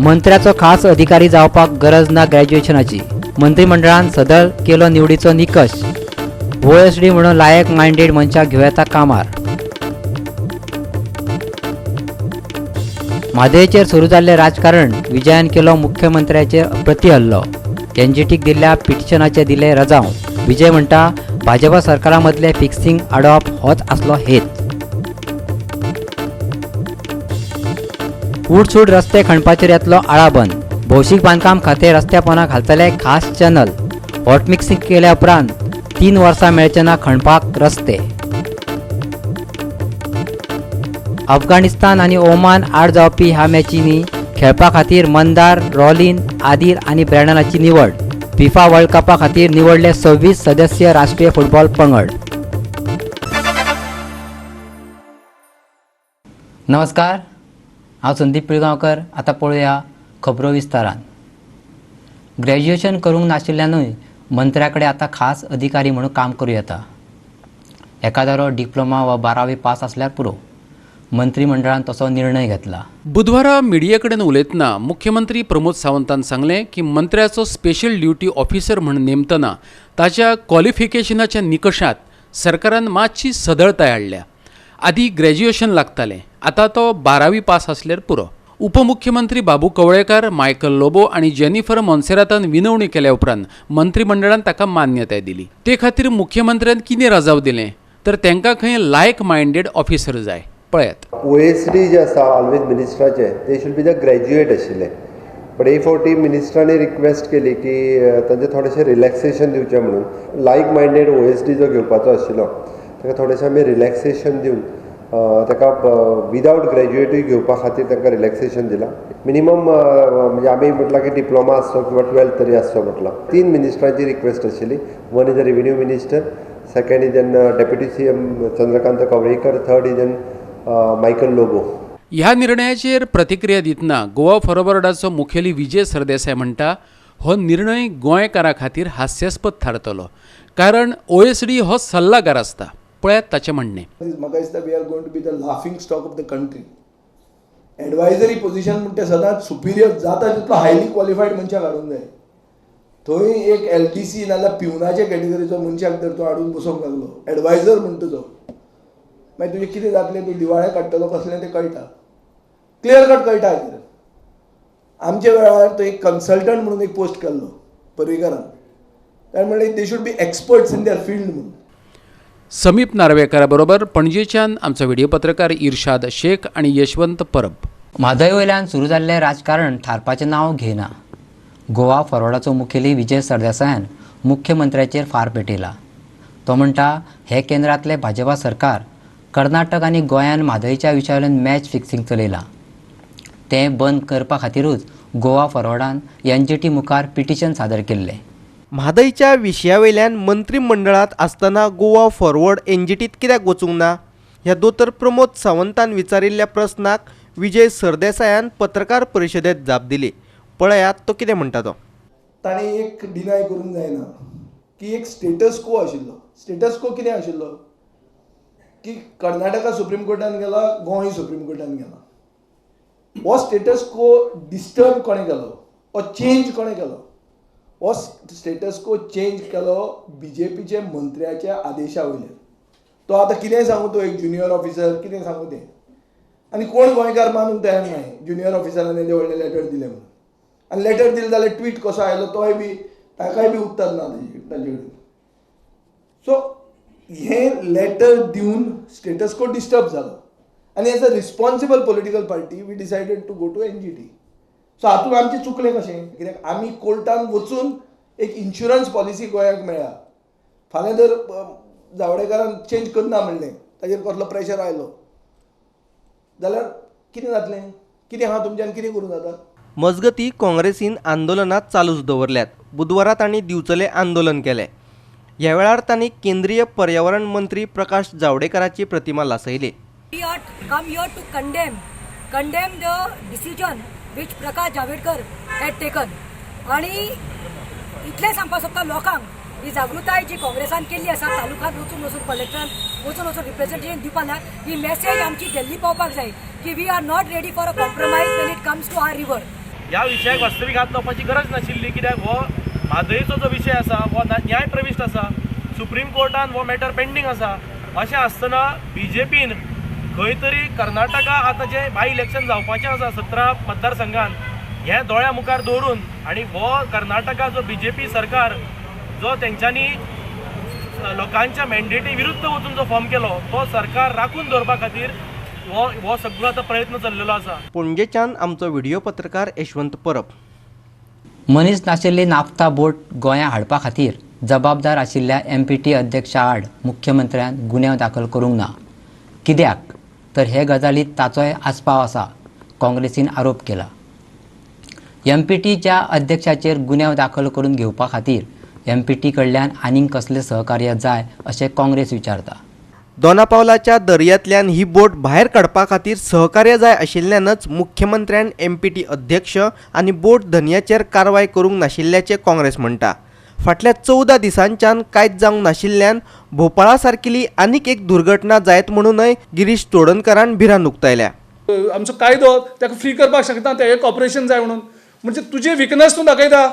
मंत्र्याचो खास अधिकारी जावपाक गरज ना ग्रॅज्युएशनाची. मंत्रिमंडळान सदळ केलो निवडीचो निकश. ओएसडी म्हणून लायक मायंडेड मनशाक घेवं येता कामार. म्हादयचेर सुरू जाल्लें राजकारण, विजयान केलो मुख्यमंत्र्याचेर प्रतिहल्लो. एनजीटीक दिल्ल्या पिटिशनाचे दिले रजांव. विजय म्हणटा, भाजपा सरकारा मदलें फिक्सिंग आडावप होच आसलो हेत. उठसूट रस्ते खणपाचेर येतलो आळाबंद. भौशीक बांदकाम खातें रस्त्या पोंदा घालतले खास चॅनल. हॉटमिक्सिंग केल्या उपरांत 3 वर्सां मेळचे ना खणपाक रस्ते. अफगाणिस्तान आनी ओमान आड जावपी ह्या मॅचींनी खेळपा खातीर मंदार, रॉलिन, आदिल आनी ब्रॅन्डनाची निवड. फिफा वर्ल्ड कपा खातीर निवडले 26 सदस्य राष्ट्रीय फुटबॉल पंगड. नमस्कार, हांव संदीप पिळगांवकर. आतां पळोवया खबरो विस्तारान. ग्रॅज्युएशन करूंक नाशिल्ल्यानूय मंत्र्या कडेन आतां खास अधिकारी म्हणून काम करूं येता. एकादरो डिप्लोमा वा 12वी पास आसल्यार पुरो. मंत्रिमंडळान तसो निर्णय घेतला. बुधवारा मिडिया कडेन उलयतना मुख्यमंत्री प्रमोद सावंतान सांगलें की मंत्र्याचो स्पेशल ड्युटी ऑफिसर म्हूण नेमतना ताच्या क्वॉलिफिकेशनाच्या निकशांत सरकारान मातशी सदळताय हाडल्या. आदी ग्रॅज्युएशन लागतालें, आतां तो 12वी पास आसल्यार पुरो. उपमुख्यमंत्री बाबू कवळेकार, मायकल लोबो आनी जेनिफर मोन्सेरातान विनवणी केल्या उपरांत मंत्रिमंडळान ताका मान्यताय दिली. ते खातीर मुख्यमंत्र्यान कितें रजाव दिलें तर तांकां खंय लायक मायंडेड ऑफिसर जाय. पळयात. ओएसडी जे आसा ऑलवेज मिनिस्टराचे, ते should be the graduate आशिल्ले, बट हे फावटी मिनिस्टरांनी रिक्वेस्ट केली की तांचें थोडेशें रिलॅक्सेशन दिवचें म्हणून. लायक मायंडेड ओएसडी जो घेवपाचो आशिल्लो ताका थोडेशें आमी रिलॅक्सेशन दिवन ताका विदावट ग्रॅज्युएटूय घेवपा खातीर तांकां रिलॅक्सेशन दिलां. मिनिमम म्हणजे आमी म्हटलां की डिप्लोमा आसचो किंवा 12th तरी आसचो म्हटलां. 3 मिनिस्टरांची रिक्वेस्ट आशिल्ली. One is a revenue minister, second is an deputy CM Chandrakant Kavlekar, third is an Michael Lobo. ह्या निर्णयाचेर प्रतिक्रिया दितना गोवा फॉरवर्डाचो मुखेली विजय सरदेसाय म्हणटा, हो निर्णय गोंयकारां खातीर हास्यास्पद थारतलो, कारण ओएसडी हो सल्लागार आसता. पळयात ताचें म्हणणें. म्हाका दिसता we are going to be the laughing stock of the country. Advisory position म्हणटा सदांच सुपिरियर जाता तितलो हायली क्वॉलिफायड मनशाक हाडूंक जाय. थंय एक एलटीसी नाजाल्यार पिवनाच्या कॅटेगरीचो मनशाक जर तूं हाडून बसोवंक लागलो एडवायजर म्हणटा तो, मागीर तुजें कितें जातलें, तूं दिवाळे काडटलो कसलें तें कळटा, क्लियर कट कळटा. हाजेर आमच्या वेळार तो एक कन्सल्टंट म्हणून एक पोस्ट केल्लो पर्रीकारान, ताणें म्हणलें they should be experts in their field म्हणून. समीप नार्वेकारा बरोबर पणजेच्यान आमचो व्हिडिओ पत्रकार इर्शाद शेख आनी यशवंत परब. म्हादय वयल्यान सुरू जाल्लें राजकारण थारपाचें नांव घेयना. गोवा फॉरवर्डाचो मुखेली विजय सरदेसायान मुख्यमंत्र्याचेर फार पेटयला. तो म्हणटा, हे केंद्रांतले भाजपा सरकार कर्नाटक आनी गोंयान म्हादयच्या विशया वयल्यान मॅच फिक्सिंग चलयलां. तें बंद करपा खातीरूच गोवा फॉरवर्डान एनजीटी मुखार पिटिशन सादर केल्लें. म्हादयच्या विशया वयल्यान मंत्रिमंडळांत आसतना गोवा फॉरवर्ड एनजीटीत कित्याक वचूंक ना, ह्या दोतोर प्रमोद सावंतान विचारिल्ल्या प्रस्नाक विजय सरदेसायान पत्रकार परिशदेंत जाप दिली. पळयात तो कितें म्हणटा तो. ताणें एक डिनाय करूंक जायना की एक स्टेटस को आशिल्लो. स्टेटस को कितें आशिल्लो की कर्नाटका सुप्रीम कोर्टान गेला, गोंय सुप्रीम कोर्टान गेला. हो स्टेटस को डिस्टर्ब कोणें केलो, हो चेंज कोणें केलो? हो स्टेटस को चेंज केलो बीजेपीचे मंत्र्याच्या आदेशा वयल्यान. तो आतां कितेंय सांगू, तो एक ज्युनियर ऑफिसर कितें सांगू तें, आनी कोण गोंयकार मानूंक तयार ना ज्युनियर ऑफिसरान येदें व्हडलें लेटर दिलें म्हणून. आनी लेटर दिलें जाल्यार ट्वीट कसो आयलो तोय बी ताकाय बी उत्तर ना ताजे कडेन. सो हें लेटर दिवन स्टेटस को डिस्टर्ब जालो आनी as a responsible political party we decided to go to NGT. So हातूंत आमचें चुकलें कशें? कित्याक आमी कोर्टान वचून एक इन्शुरन्स पॉलिसी गोंयाक मेळ्ळा. फाल्यां जर जावडेकरान चेंज करना म्हणलें, ताजेर कसलो प्रेशर आयलो जाल्यार कितें जातलें? कितें आहा तुमच्यान कितें करूं जाता? मजगती काँग्रेसीन आंदोलनां चालूच दवरल्यात. बुधवारा तांणी दिवचले आंदोलन केलें. ह्या वेळार तांणी केंद्रीय पर्यावरण मंत्री प्रकाश जावडेकराची प्रतिमा लासयली. We are come here to condemn the decision which Prakash Javadekar had taken. आणि इतलें सांगपाक सोदता लोकांक, ही जागृताय जी काँग्रेसान केल्ली आसा, तालुक्यांत वचून वचून, कलेक्टरान वचून वचून रिप्रेझेंटेशन दिवपाक ना, ही मॅसेज आमची दिल्ली पावपाक जाय की we are not ready for a compromise when it comes to our river. ह्या विशयाक वास्तवीक हात लावपाची गरज नाशिल्ली, कित्याक हो म्हादयचो जो विशय आसा हो न्याय प्रविश्ट आसा, सुप्रीम कोर्टान हो मॅटर पेंडींग आसा. अशें आसतना बीजेपीन खंय तरी कर्नाटका आतां जे बाय इलेक्शन जावपाचें आसा 17 मतदारसंघान, हें दोळ्या मुखार दवरून आनी हो कर्नाटका जो बीजेपी सरकार जो तेंच्यांनी लोकांच्या मॅन्डेटी विरुद्ध वचून जो फॉर्म केलो तो सरकार राखून दवरपा खातीर हो सगळो आतां प्रयत्न चल्लेलो आसा. पणजेच्यान आमचो व्हिडिओ पत्रकार यशवंत परब. मनीस नाशिल्ली नाफ्ता बोट गोंया हाडपा खातीर जबाबदार आशिल्ल्या एमपीटी अध्यक्षा आड मुख्यमंत्र्यान गुन्यांव दाखल करूंक ना. कित्याक तर हे गजालीत ताचोय आस्पाव आसा, काँग्रेसीन आरोप केला. एमपीटीच्या अध्यक्षाचेर गुन्यांव दाखल करून घेवपा खातीर एमपीटी कडल्यान आनीक कसलें सहकार्य जाय अशें काँग्रेस विचारता. दोनापावलाच्या दर्यांतल्यान ही बोट भायर काडपा खातीर सहकार्य जाय आशिल्ल्यानच मुख्यमंत्र्यान एमपीटी अध्यक्ष आनी बोट धनयाचेर कारवाय करूंक नाशिल्ल्याचें काँग्रेस म्हणटा. फाटल्या 14 दिसांच्यान कांयच जावंक नाशिल्ल्यान भोपाळा सारकिली आनीक एक दुर्घटना जायत म्हणूनय गिरीश चोडणकारान भिरांत उक्तायल्या. आमचो कायदो ताका फ्री करपाक शकता, ते एक ऑपरेशन जाय म्हणून, म्हणजे तुजी विकनस तूं दाखयता.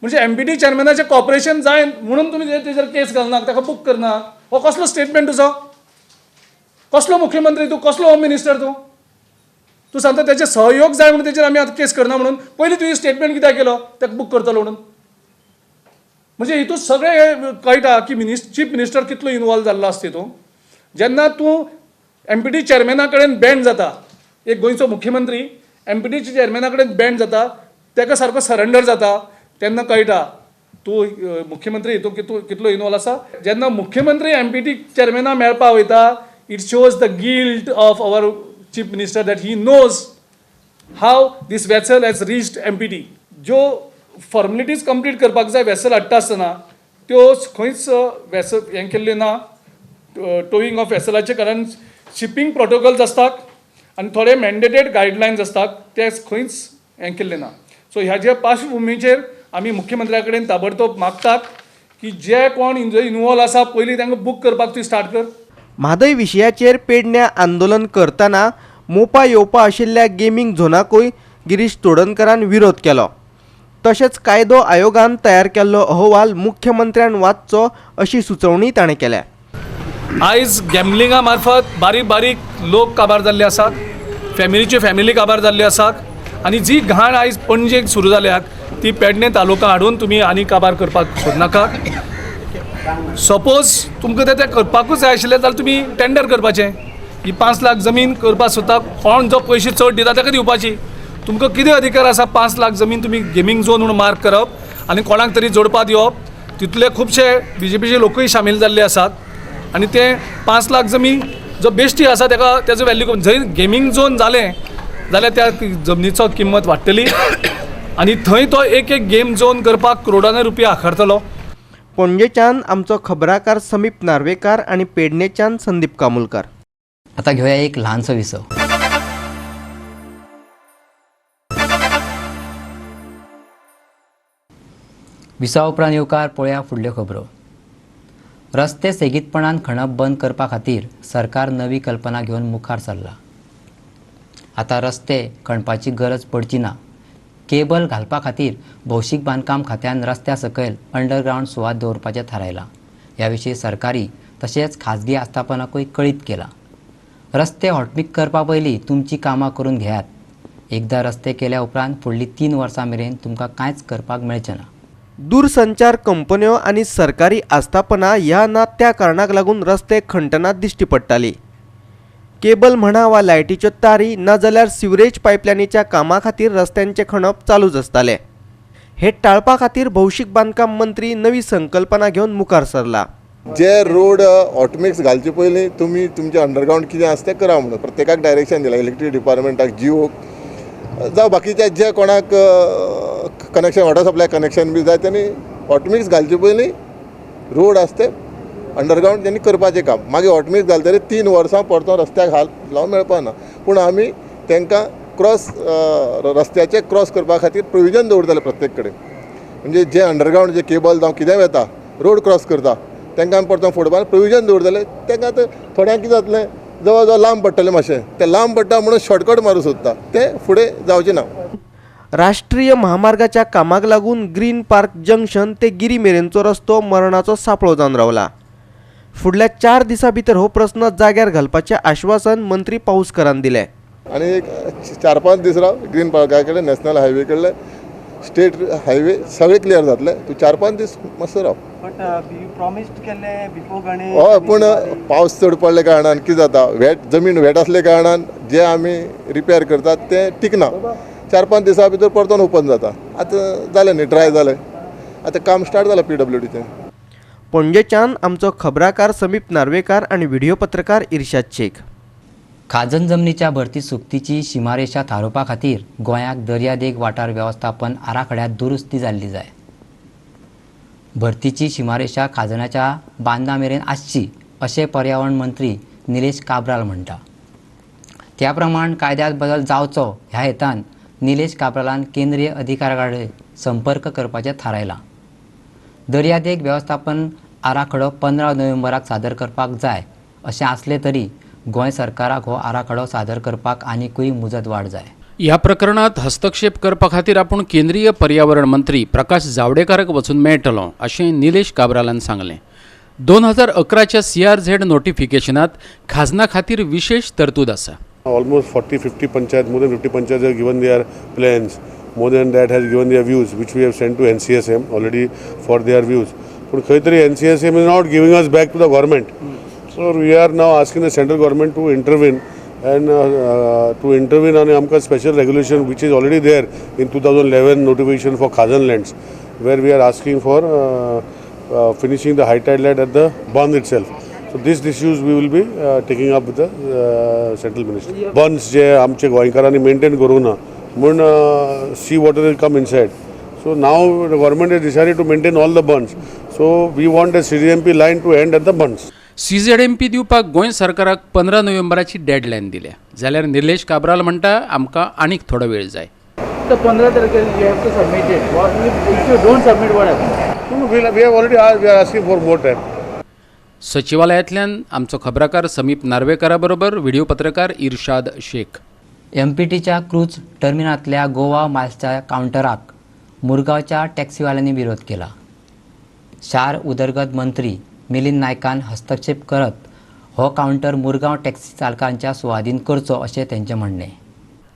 म्हणजे एमपीटी चेअरमॅनाचें कॉपरेशन जाय म्हणून तुमी तेजेर केस घालना, ताका बूक करना. हो कसलो स्टेटमेंट तुजो? कसलो मुख्यमंत्री तूं, कसलो होम मिनिस्टर तूं? तूं सांगता तेजे सहयोग जाय म्हणून तेजेर आमी आतां केस करना म्हणून. पयलीं तुवें स्टेटमेंट कित्याक केलो ताका बूक करतलो म्हणून? म्हणजे हितून सगळें कळटा की चीफ मिनिस्टर कितलो इनवॉल्व जाल्लो आसता तितून. जेन्ना तूं एमपीटी चेअरमॅना कडेन बँड जाता, एक गोंयचो मुख्यमंत्री एमपीटी चेअरमॅना कडेन बँड जाता, ताका सारको सरेंडर जाता, तेन्ना कळटा तूं मुख्यमंत्री हितून कितलो इनवॉल्व आसा. जेन्ना मुख्यमंत्री एमपीटी चेअरमॅना मेळपा वयता, it shows the guilt of our chief minister that he knows how this vessel has reached MPT. ज्यो फॉर्मेलिटीज कंप्लीट करपाक जाय वेसल हाडटा आसतना त्यो खंयच वेसल हें केल्लें ना, टोईंग ऑफ वेसलाचें, कारण शिपींग प्रोटोकॉल्स आसतात आनी थोडे मॅन्डेटेड गायडलायन्स आसतात, ते खंयच हें केल्लें ना. सो ह्या पार्श्वभुमीचेर आमी मुख्यमंत्र्या कडेन ताबडतोब मागतात की जे कोण इनवॉल्व आसा पयलीं तांकां बूक करपाक तुवें स्टार्ट कर. म्हादय विशयाचेर पेडण्या आंदोलन करतना मोपा येवपा आशिल्ल्या गेमींग झोनाकूय गिरीश चोडणकारान विरोध केलो. तशेंच कायदो आयोगान तयार केल्लो अहवाल मुख्यमंत्र्यान वाचचो अशी सुचोवणी ताणें केल्या. आयज गॅमलिंगा मार्फत बारीक बारीक लोक काबार जाल्ले आसात, फॅमिलीच्यो फॅमिली काबार जाल्ल्यो आसात आनी जी घाण आयज पणजेक सुरू जाल्या ती पेडणे तालुका हाडून तुमी आनी काबार करपाक सोदनाका. सपोज तुमकां तें करपाकूच जाय आशिल्लें जाल्यार तुमी टेंडर करपाचें. ही 5 लाख जमीन करपाक सोदता, कोण जो पयशे चड दिता ताका दिवपाची. तुमकां कितें अधिकार आसा 5 लाख जमीन तुमी गेमींग झोन म्हणून मार्क करप आनी कोणाक तरी जोडपा दिवप? तितले खुबशे बीजेपीचे लोकूय सामील जाल्ले आसात आनी ते 5 लाख जमीन जो बेश्टी आसा ताका तेजो वेल्यू जंय गेमींग झोन जालें जाल्यार त्या जमनीचो किंमत वाडटली आनी थंय तो एक एक गेम झोन करपाक करोडांनी रुपया आकारतलो. पणजेच्यान आमचो खबराकार समीप नार्वेकार आनी पेडणेच्यान संदीप कामुलकार. आतां घेवया एक ल्हानसो विसव. विसवा उपरांत येवकार पळोवया फुडल्यो खबरो. रस्ते सेगीतपणान खणप बंद करपा खातीर सरकार नवी कल्पना घेवन मुखार सरला. आतां रस्ते खणपाची गरज पडची ना. केबल घालपा खातीर भौशीक बांदकाम खात्यान रस्त्या सकयल अंडरग्रावंड सुवात दवरपाचें थारायलां. ह्या विशीं सरकारी तशेंच खाजगी आस्थापनाकूय कळीत केलां. रस्ते हॉटमिक्स करपा पयलीं तुमचीं कामां करून घेयात. एकदां रस्ते केल्या उपरांत फुडलीं 3 वर्सां मेरेन तुमकां कांयच करपाक मेळचें ना. दूरसंचार कंपन्यो आनी सरकारी आस्थापनां ह्या ना त्या कारणाक लागून रस्ते खणटना दिश्टी पडटाली. केबल म्हणा वा लायटीच्यो तारी ना जाल्यार सिवरेज पायपलायनीच्या कामा खातीर रस्त्यांचें खणप चालूच आसतालें. हे टाळपा खातीर भौशीक बांदकाम मंत्री नवी संकल्पना घेवन मुखार सरला. जे रोड हॉटमिक्स घालचे पयलीं तुमी तुमचे अंडरग्रावंड कितें आसा तें करा म्हणून प्रत्येकाक डायरेक्शन दिलां. इलेक्ट्रीक डिपार्टमेंटाक, जिओक जावं बाकीच्या जे कोणाक कनेक्शन, वॉटर सप्लाय कनेक्शन बी जाय तेणी हॉटमिक्स घालचे पयलीं रोड आसा ते अंडरग्रावंड तेणी करपाचें काम. मागीर हॉटमिक्स घालतकीर 3 वर्सां परतो रस्त्याक हात लावंक मेळपा ना. पूण आमी तांकां क्रॉस रस्त्याचे क्रॉस करपा खातीर प्रोविजन दवरतले प्रत्येक कडेन. म्हणजे जे अंडरग्रावंड जे केबल जावं कितें वता रोड क्रॉस करता तांकां आमी परतो फोडपाक प्रोविजन दवरतले. तांकां आतां थोड्यांक कितें जातलें, जवळ जवळ लांब पडटलें मातशें, तें लांब पडटा म्हणून शॉर्टकट मारूंक सोदता, तें फुडें जावचें ना. राष्ट्रीय म्हामार्गाच्या कामाक लागून ग्रीन पार्क जंक्शन ते गिरी मेरेनचो रस्तो मरणाचो सापळो जावन रावला. फुडल्या 4 दिसां भितर हो प्रस्न जाग्यार घालपाचें आश्वासन मंत्री पाऊसकरान दिलें. आनी एक 4-5 दीस राव, ग्रीन पार्का कडेन नॅशनल हायवे कडले स्टेट हायवे सगळे क्लियर जातले. तूं 4-5 दीस मातसो राव. हय, पूण पावस चड पडल्या कारणान कितें जाता, वेट जमीन वेट आसल्या कारणान जे आमी रिपेर करतात तें टिकना. 4-5 दिसां भितर परतून ओपन जाता. आतां जालें न्ही, ड्राय जालें, आतां काम स्टार्ट जालां पीडब्ल्यूडीचें. पणजेच्यान आमचो खबराकार समीप नार्वेकार आनी व्हिडिओ पत्रकार इर्शाद शेख. खाजन जमनीच्या भरती सुक्तीची शिमारेशा थारोवपा खातीर गोंयाक दर्यादेग वाठार वेवस्थापन आराखड्यांत दुरुस्ती जाल्ली जाय. भरतीची शिमारेशा खाजनाच्या बांदा मेरेन आसची अशें पर्यावरण मंत्री निलेश काब्राल म्हणटा. त्या प्रमाण कायद्यांत बदल जावचो ह्या हेतान निलेश काब्रालान केंद्रीय अधिकाऱ्या कडेन संपर्क करपाचें थारायलां. दर्यादेग वेवस्थापन आराखडो 15 नोव्हेंबराक सादर करपाक जाय अशें आसलें तरी गोंय सरकाराक हो आराखडो सादर करपाक आनिकूय मुजत वाड जाय. ह्या प्रकरणात हस्तक्षेप करपा खातीर आपूण केंद्रीय पर्यावरण मंत्री प्रकाश जावडेकराक वचून मेळटलो अशें निलेश काब्रालान सांगलें. 2011च्या CRZ नोटिफिकेशनात खाजना खातीर विशेष तरतूद आसा. Almost 40-50 panchayat, more than 50 panchayat have given their plans, more than that has given their views, which we have sent to NCSM already for their views. But खंय तरी NCSM is not giving us back to the government. So we are now asking the central government to intervene and to intervene on amka special regulation which is already there in 2011 notification for Khazan lands, where we are asking for finishing the high tide light at the bund itself. So these issues we will be taking up with the central minister. Bunds जे आमचे गोंयकारांनी maintain करूं ना म्हूण sea water will come inside. So now the government has decided to maintain all the bunds. So we want the CZMP line to end at the bunds. CZMP दिवपाक गोंय सरकाराक 15 नोव्हेंबराची deadline दिल्या जाल्यार निलेश काब्राल म्हणटा आमकां आनीक थोडो वेळ जाय. 15 तारखेर you have to submit it. If you don't submit what happens? We have already asked, we are asking for more time. सचिवालयांतल्यान आमचो खबराकार समीप नार्वेकरा बरोबर व्हिडिओ पत्रकार इर्शाद शेख. एमपीटीच्या क्रूज टर्मिनलांतल्या गोवा मायल्सच्या कावंटराक मुरगांवच्या टॅक्सीवाल्यांनी विरोध केला. शार उदरगत मंत्री मिलिंद नायकान हस्तक्षेप करत हो कावंटर मुरगांव टॅक्सी चालकांच्या सुवादीन करचो अशें तेंचें म्हणणें.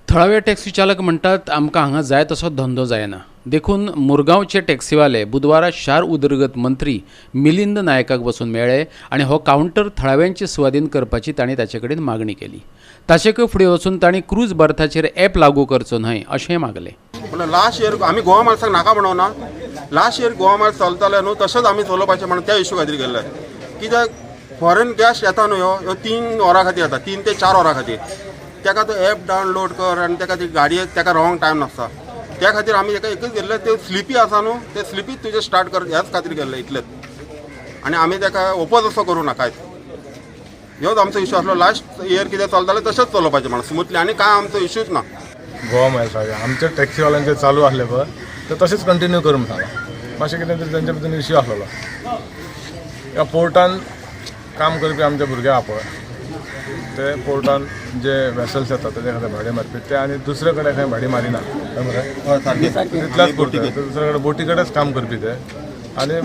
थळावे टॅक्सी चालक म्हणटात आमकां हांगा जाय तसो धंदो जायना, देखून मुरगांवचे टॅक्सीवाले बुधवारा शार उदरगत मंत्री मिलिंद नायकाक वचून मेळ्ळे आनी हो कावंटर थळाव्यांचे सुवादीन करपाची तांणी ताचे कडेन मागणी केली. ताचेकय फुडें वचून तांणी क्रूज बर्थाचेर ॲप लागू करचो न्हय अशें मागलें. लास्ट इयर आमी गोवा मार्साक नाका म्हणोना, लास्ट इयर गोवा मार्स चलताले न्हू तशेंच आमी चलोवपाचें म्हणून त्या इशू खातीर गेल्ले. कित्याक फॉरेन गॅस येता न्हू ह्यो 3 वरां खातीर येता, 3 ते 4 वरां खातीर. ताका तो एप डावनलोड कर आनी ताका ती गाडयेक ताका रॉंग टायम नासता. त्या खातीर आमी ताका एकच गेल्ले, ते स्लिपी आसा न्हू ते स्लिपी तुजें स्टार्ट कर ह्याच खातीर गेल्ले इतलेच. आनी आमी ताका ओपोज असो करूं नाका, ह्योच आमचो इशू आसलो. लास्ट इयर कितें चलतालें तशेंच चलोवपाचें म्हणून स्मुथली, आनी कांय आमचो इश्यूच ना. गोवा मायल्साचे आमचे टॅक्सीवाल्यांचे चालू आसले पळय ते तशेंच कंटिन्यू कर म्हणून सांगलां. मातशें कितें तरी तेंच्या भितर इश्यू आसलेलो. ह्या पोर्टान काम करपी आमचे भुरगे आहा पळय ते पोर्टान जे वेसल्स येतात तेजे खातीर भाडें मारपी ते आनी दुसरे कडेन खंय भाडें मारिना तितल्याच पुरते, दुसरे कडेन बोटी कडेच काम करपी ते. आनी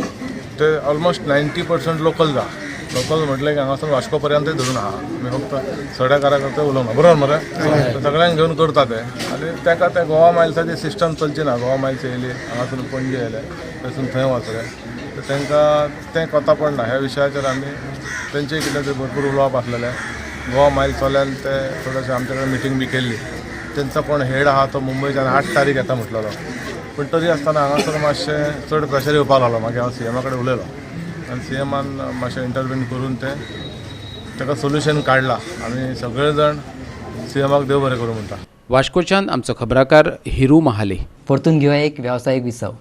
ते ऑलमोस्ट 90% लोकल जा. लोकल म्हटलें की हांगासून वास्को पर्यंतय धरून आहा. आमी फक्त सड्याकारा करता उलोवना, बरोबर मरे? सगळ्यांक घेवन करता ते. आनी ताका ते गोवा मायल्साची सिस्टम चलची ना. गोवा मायल्स येयली हांगासून पणजे येयले, थंयसून थंय वचले तर तांकां तें कोता पडना. ह्या विशयाचेर आमी तेंचे कितें तरी भरपूर उलोवप आसलेलें. गोवा मायल्सवाल्यान ते थोडेशें आमचे कडेन मिटींग बी केल्ली. तेंचो कोण हेड आहा तो मुंबयच्यान 8 तारीख येता म्हटलेलो, पूण तरी आसतना हांगासर मातशें चड प्रेशर येवपाक लागलो. मागीर हांव सीएमा कडेन उलयलो आनी सीएमान मातशें इंटरवीन करून तें ताका सोल्युशन काडलां. आमी सगळे जाण सीएमाक देव बरें करूं म्हणटा. वास्कोच्यान आमचो खबराकार हिरू महाले. परतून घेवया एक वेवसायीक विसव.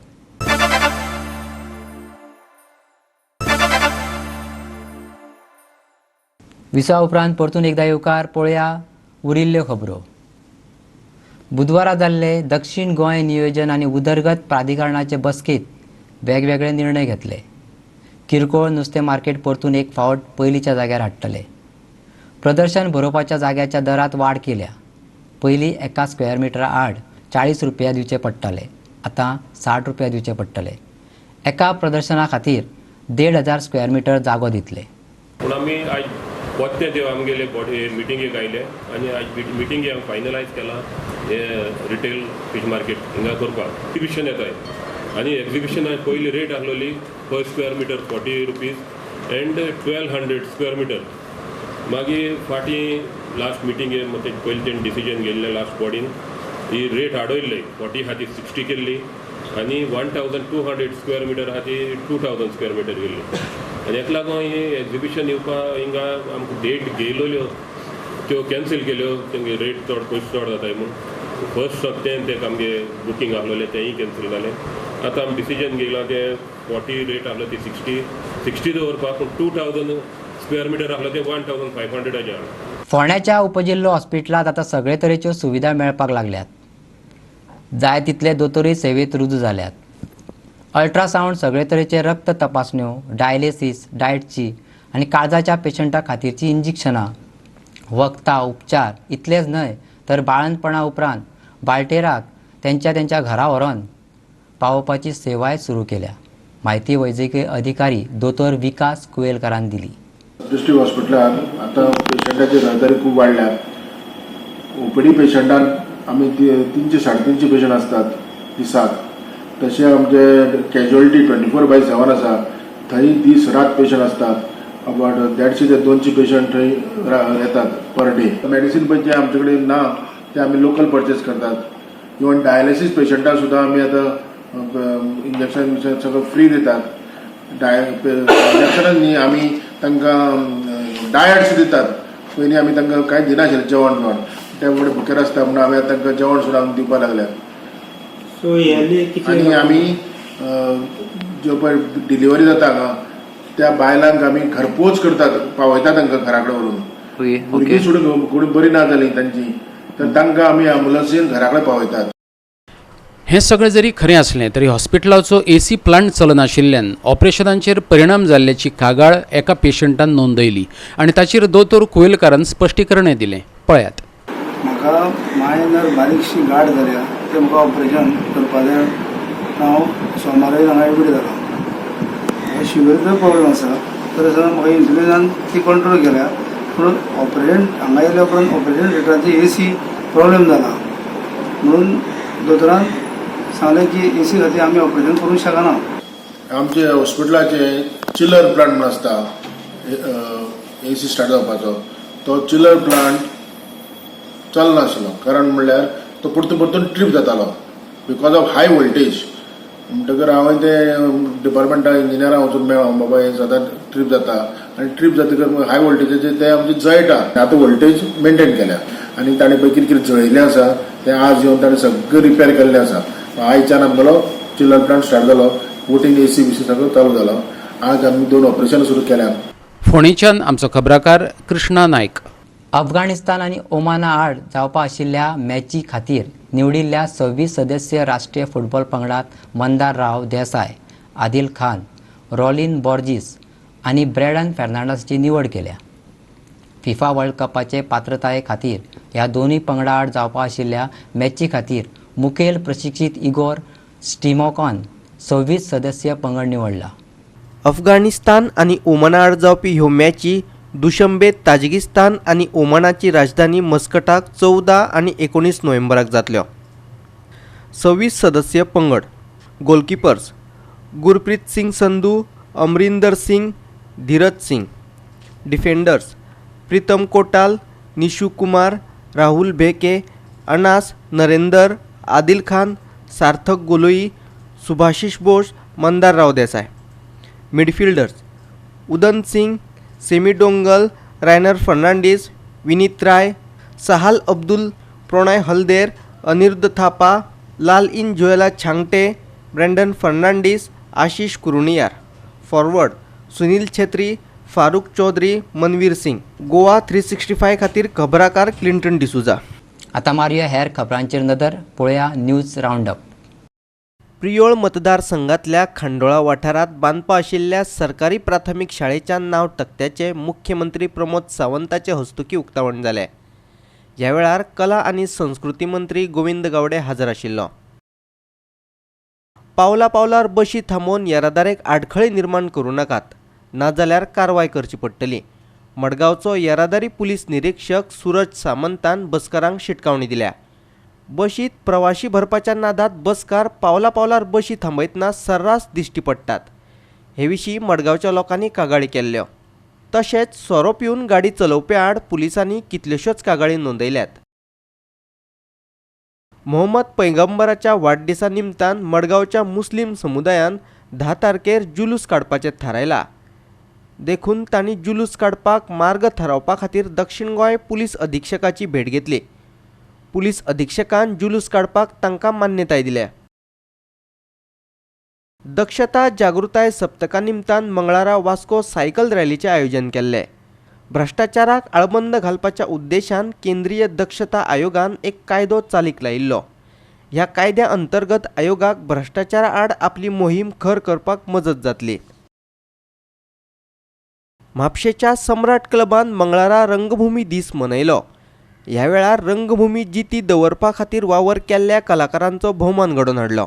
विसवा उपरांत परतून एकदा येवकार पळया उरिल्ल्यो खबरो. बुधवारा जाल्ले दक्षिण गोंय नियोजन आनी उदरगत प्राधिकरणाचे बसकेंत वेगवेगळे निर्णय घेतले. किरकोळ नुस्तें मार्केट परतून एक फावट पयलींच्या जाग्यार हाडटले. प्रदर्शन भरोवपाच्या जाग्याच्या दरांत वाड केल्या. पयलीं एका स्क्वेअर मिटरा आड 40 रुपया दिवचे पडटाले, आतां 60 रुपया दिवचे पडटले. एका प्रदर्शना खातीर 1500 स्क्वेअर मिटर जागो दितले. पूण आमी आयज पोत्ते देव आमगेले बॉडी मिटिंगेक आयले आनी आयज मिटिंगे आमी फायनलायज केलां हे रिटेल फीश मार्केट हिंगा करपाक. एक्झिबिशन येताय आनी एक्झिबिशना पयली rate आसलोली per square metre 40 rupees and 1200 square metre. मागीर फाटीं लास्ट मिटिंगे पयलीं तेणी डिसिजन घेयल्लें लास्ट बॉडीन ही रेट वाडयल्ली 40 खातीर 60 केल्ली आनी 1200 स्क्वेअर मिटर आहा ती 2000 स्क्वेअर मिटर केल्ली. आनी हेका लागून ही एक्झिबिशन येवपा हिंगा आमकां डेट घेयलोल्यो त्यो कॅन्सल केल्यो, तेंगे रेट चड पयशे चड जाताय म्हूण. फर्स्ट तें तेका आमगे बुकींग आसलोलें तेंय कॅन्सल जालें. आतां आमी डिसिजन घेयलां तें 40 रेट आसलो ती 60 दवरपाक, पूण 2000 स्क्वेअर मिटर आसलो तें 1500 आहा. फोंड्याच्या उपजिल्लो हॉस्पिटलांत आतां सगळे तरेच्यो सुविधा मेळपाक लागल्यात. जाय तितले दोतोरूय सेवेंत रुजू जाल्यात. अल्ट्रासावंड, सगळे तरेचे रक्त तपासण्यो, डायलिसीस, डायटची आनी काळजाच्या पेशंटा खातीरची इंजेक्शनां, वखदां, उपचार इतलेंच न्हय तर बाळंतपणा उपरांत बाळटेराक तेंच्या तेंच्या घरा व्हरोन पावोवपाची सेवाय सुरू केल्या. म्हायती वैजकी अधिकारी दोतोर विकास कुवेलकारान दिली. डिस्ट्रिक्ट हॉस्पिटलान आतां पेशंटाची रहदारी खूब वाडल्या. ओपीडी पेशंटान आमी 300 350 पेशंट आसतात दिसाक. तशें आमचे कॅज्युअलिटी 24/7 आसा, थंय दीस रात पेशंट आसतात. अबावट 150 ते 200 पेशंट थंय येतात पर डे. मेडिसीन पळय जें आमचे कडेन ना तें आमी लोकल परचेस करतात. इवन डायलिसीस पेशंटाक सुद्दां आमी आतां इंजेक्शन बिजेक्शन सगळें फ्री दितात. इंजेक्शनान न्ही आमी तांकां डायट सुद्दां दितात. पयलीं आमी तांकां कांय दिनाशिल्लें जेवण बिवण, ते फुडें भुकेर आसता म्हणून आमी आतां तांकां जेवण सुद्दां आमी दिवपाक लागल्या. आनी आमी ज्यो पळय डिलिव्हरी जाता हांगा त्या बायलांक आमी घरपोच करतात, पावयता तांकां घरा कडेन व्हरून. भुरगीं सुद्दां कोणी बरी ना जाली तांची तर तांकां आमी एम्बुलन्सीन घरा कडेन पावयतात. हें सगळें जरी खरें आसलें तरी हॉस्पिटलाचो एसी प्लांट चलनाशिल्ल्यान ऑपरेशनांचेर परिणाम जाल्ल्याची कागाळ एका पेशंटान नोंदयली आनी ताचेर दोतोर कुवेलकारान स्पश्टीकरणय दिलें. पळयात. म्हाका मायनर बारीकशी गांठ जाल्या, तें म्हाका ऑपरेशन करपा जाय. हांव सोमारा हांगा एडमीट जाला. म्हाका शुगरीचो प्रॉब्लम आसा, तर आसतना म्हाका इन्सुलिनान ती कंट्रोल केल्या. पूण ऑपरेशन हांगा येयल्या उपरांत ऑपरेशन थिएटराची एसी प्रॉब्लम जाला म्हणून दोतोरान सांगलें की एसी खातीर आमी ऑपरेशन करूंक शकना. आमचे हॉस्पिटलाचे चिलर प्लांट म्हूण आसता एसी स्टार्ट जावपाचो, तो चिलर प्लांट चलनासलो. कारण म्हणल्यार तो परतून परतून ट्रीप जातालो because of high voltage. म्हणटकर हांवें ते डिपार्टमेंटा इंजिनियरां वचून मेळ्ळो, बाबा हें सदांच ट्रीप जाता आनी ट्रीप जातकर हाय वोल्टेजीचेर ते आमचे जळटा. आतां वोल्टेज मेनटेन केल्या आनी ताणें पळय कितें कितें जळयल्लें आसा तें आज येवन ताणें सगळें रिपेर केल्लें आसा. आयच्यान आमगेलो चिलर प्लांट स्टार्ट जालो, वोटींग एसी बिसी सगळो चालू जालो. आज आमी 2 ऑपरेशन सुरू केल्या. फोंडेच्यान आमचो खबराकार कृष्णा नायक. अफगाणिस्तान आनी ओमाना आड जावपा आशिल्ल्या मॅची खातीर निवडिल्ल्या 26 सदस्य राष्ट्रीय फुटबॉल पंगडात मंदार राव देसाय, आदिल खान, रॉलिन बॉर्जीस आनी ब्रॅडन फेर्नांडीसची निवड केल्या. फिफा वर्ल्ड कपाचे पात्रताये खातीर ह्या दोनूय पंगडा आड जावपा आशिल्ल्या मॅची खातीर मुखेल प्रशिक्षीत इगोर स्टिमॉकॉन 26 सदस्य पंगड निवडला. अफगाणिस्तान आनी ओमाना आड जावपी ह्यो मॅची दुशंबे ताजिकिस्तान आनी ओमानाची राजधानी मस्कटाक 14 आनी 19 नोव्हेंबराक जातल्यो. 26 सदस्य पंगड. Goalkeepers Gurpreet Singh Sandhu, Amarinder Singh, Dheeraj Singh. Defenders Pritam Kotal, Nishu Kumar, Rahul Bheke, Anas Narender, Adil Khan, Sarthak Golui, Subhasish Bose, Mandar Rao Dessai. Midfielders Udant Singh, Semi Doungel, Rainer Fernandes, Vinit Rai, Sahal Abdul, Pronay Halder, Aniruddha Thapa, Lallianzuala Chhangte, Brandon Fernandes, Ashish Kuruniyan. Forward Sunil Chhetri, Farukh Chaudhary, Manvir Singh. Goa 365 खातीर खबराकार Clinton D'Souza. आतां मारया हेर खबरांचेर नदर, पळोवया news रावंडअप. Priol मतदारसंघातल्या खांडोळा वाठारांत बांदपा आशिल्ल्या सरकारी प्राथमीक शाळेच्या नांव तक्त्याचें मुख्यमंत्री प्रमोद सावंताचे हस्तुकीं उक्तावण जालें. ह्या वेळार कला आनी संस्कृती मंत्री गोविंद गावडे हजर आशिल्लो. पावला पावलार बशी थांबोवन येरादारेक आडखळी निर्माण करूं नाकात, नाजाल्यार कारवाय करची पडटली. मडगांवचो येरादारी पुलीस निरीक्षक सूरज सामंतान बसकारांक शिटकावणी दिल्या. बशीत प्रवाशी भरपाच्या नादात बसकार पावला पावलार बशी थांबयतना सर्रास दिश्टी पडटात. हे विशीं मडगांवच्या लोकांनी कागाळी केल्ल्यो. तशेंच सोरो पिवन गाडी चलोवप्या आड पुलिसांनी कितल्योश्योच कागाळी नोंदयल्यात. मोहम्मद पैगंबराच्या वाडदिसा निमतान मडगांवच्या मुस्लीम समुदायान 10 तारखेर जुलूस काडपाचें थारायलां. देखून तांणी जुलूस काडपाक मार्ग थारावपा खातीर दक्षिण गोंय पुलीस अधीक्षकाची भेट घेतली. पुलीस अधीक्षकान जुलूस काडपाक तांकां मान्यताय दिल्या. दक्षता जागृताय सप्तका निमतान मंगळारा वास्को सायकल रॅलीचें आयोजन केल्लें. भ्रश्टाचाराक आळबंद घालपाच्या उद्देशान केंद्रीय दक्षता आयोगान एक कायदो चालीक लायिल्लो. ह्या कायद्या अंतर्गत आयोगाक भ्रश्टाचारा आड आपली मोहीम खर करपाक मजत जातली. म्हापशेच्या सम्राट क्लबान मंगळारा रंगभूमी दीस मनयलो. ह्या वेळार रंगभूमी जिती दवरपा खातीर वावर केल्ल्या कलाकारांचो भोवमान घडोवन हाडलो.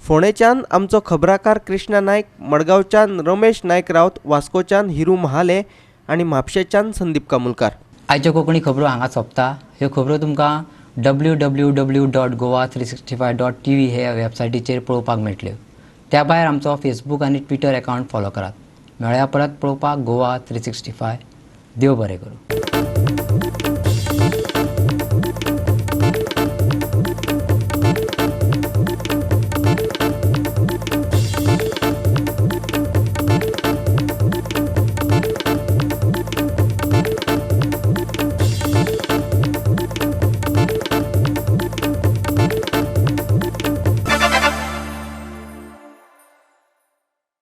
फोंडेच्यान आमचो खबराकार कृष्णा नायक, मडगांवच्यान रमेश नायक रावत, वास्कोच्यान हिरू महाले आनी म्हापशेच्यान संदीप कामुलकार. आयच्यो कोंकणी खबरो हांगा सोंपता. ह्यो खबरो तुमकां www.goa365.tv हे वेबसायटीचेर पळोवपाक मेळटल्यो. त्या भायर आमचो फेसबूक आनी ट्विटर अकावंट फॉलो करात. मेळया परत पळोवपाक गोवा 365. देव बरें करूं.